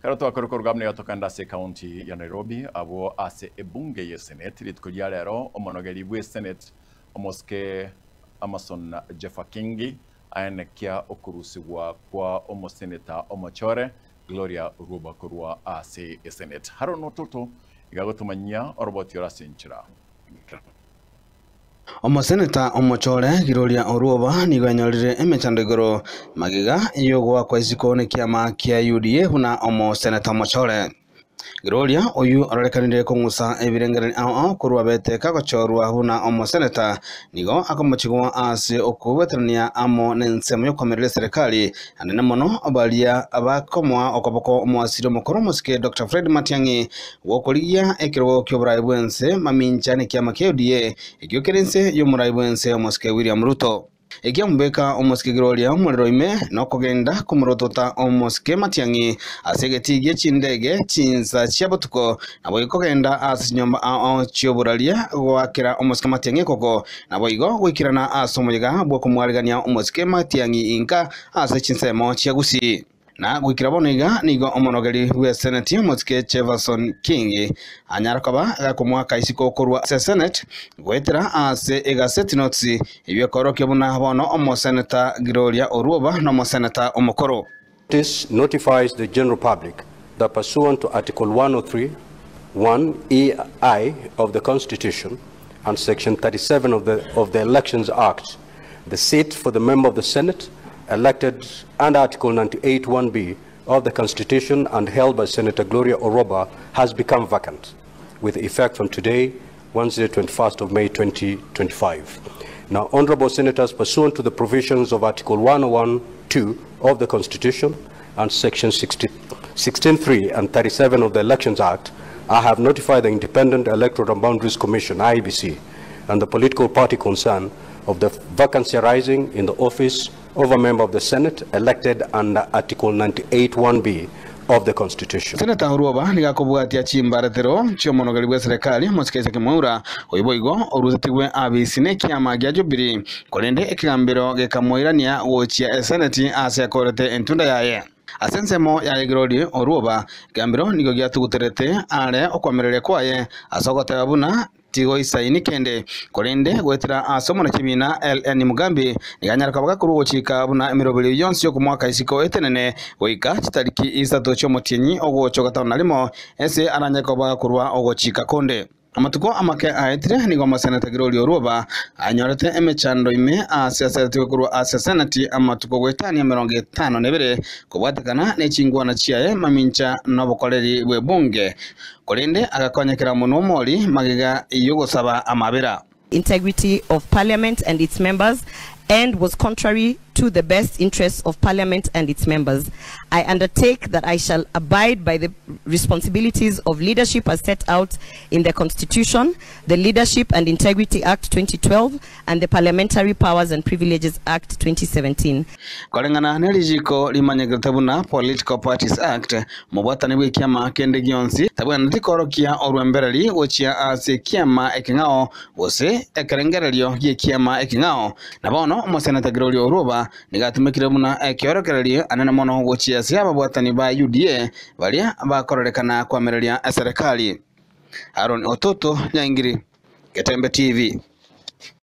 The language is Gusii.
Ekero twakora koruga amo nigo tokogenda ase ekaunti ya Nairobi abwo ase ebunge ye Senate rituko ria rero omonogeri bwe Senate omosike Amason Jeffa Kingi aenekia okorusigwa kwa omoseneta omochore Gloria Orwoba korwa ase esenate. Haron Ototo iga agotomanyia oroboti ore ase enchera. Omoseneta omochore Gloria Orwoba nigo anyorire emechando igoro magega y'ogoakwa isiko nekiama kia UDA buna omoseneta omochore. Gloria oyio ororekanire kong'usa ebirengererio ao ao korwa abete kagochorwa buna omoseneta nigo akomochigwa ase okobweterania amo nensemo y'okoamereria eserekari anene mono baria bakomoa okoboko omoasiri omokoro omosike Doctor Fred Matiang'i Gokorigia ekerogo ki'oboraai bw'ense mamincha nekiama kia UDA, ekio kere inse y'omoraai bw'ense omosike William Ruto. Ekiamobeka omosike Gloria omorero ime nokogenda komorotota omosike Matiang'i ase egetii gie chindege chinsa chia botuko, naboigo kogenda ase chinyomba ao ao chi'oboraria goakera omosike Matiang'i ekoko, naboigo goikerana ase omoyega bw'okomwarigania omosike Matiang'i inka ase chinsemo chia Gusii. Na goikera bono iga nigo omonogeri bw'eseneti omosike Jefferson King anyare koba gakomoaka isiko korwa ase Senate goetera ase egaseti notes eyio ekoorokia buna bono omoseneta Gloria Orwoba nomoseneta omokoro. This notifies the general public that pursuant to Article 103, 1, EI of the Constitution and Section 37 of the, of the Elections Act, the seat for the member of the Senate elected under Article 98 1B of the Constitution and held by Senator Gloria Orwoba has become vacant with effect from today, Wednesday, 21st of May 2025. Now, Honorable Senators, pursuant to the provisions of Article 101.2 of the Constitution and Section 60, 16.3 and 37 of the Elections Act, I have notified the Independent Electoral and Boundaries Commission, IEBC, and the political party concerned of the vacancy arising in the office of a member of the Senate elected under Article 98 1B of the Constitution. Seneta Orwoba nigo akobwatia chimbaratero chi'omonogeri bw'eserekari omosike Isaac Mwaura, oyio boigo orusetigwe abisi nekiama gia Jubilee, korende ekegambero gekamoirania gochia eseneti ase akorete entunda yaye. Ase ensemo yaye Glory Orwoba, ekegambero nigo giatuguterete are okoamereria kwaye ase ogoteba buna Tigoisaini kende, korende goetera ase omonyakibiina LN Mugambi nigo anyare koba gakorwa ogochika buna emeroberio yonsi y'okomoaka isiko etenene goika chitariki isato chi'omotienyi ogocha ogatano na rimo, ase aranyare koba gakorwa ogochika konde. Amatuko amake aetire nigo omoseneta Gregory Orwoba anyorete emechando ime ase aseretigwe korwa ase Seneti amatuko goetania emerongo etano na ebere kobwatekana ne chingwana chiaye mamincha nobokoreri bw'ebunge Korende agakonyekera omonwa omori magega y'ogosaba amabera. Integrity of Parliament and its members and was contrary to the best interests of Parliament and its members. I undertake that I shall abide by the responsibilities of leadership as set out in the Constitution, the Leadership and Integrity Act 2012 and the Parliamentary Powers and Privileges Act 2017. Koreng'ana ne richiiko rimanyekerete buna Political Parties Act, mobwatani bw'ekiama kende gionsi tabwenereti koorokia orwembereri gochia ase ekiama ekeng'ao gose ekerengererio gi'ekiama ekeng'ao. Na bono omoseneta Gregory Orwoba nigo atumekire buna ekeorokererio anene mono gochia ase ababwatani ba UDA baria bakororekana koamereria eserekari. Aaron Ototo, Nyaingiri, Getembe TV.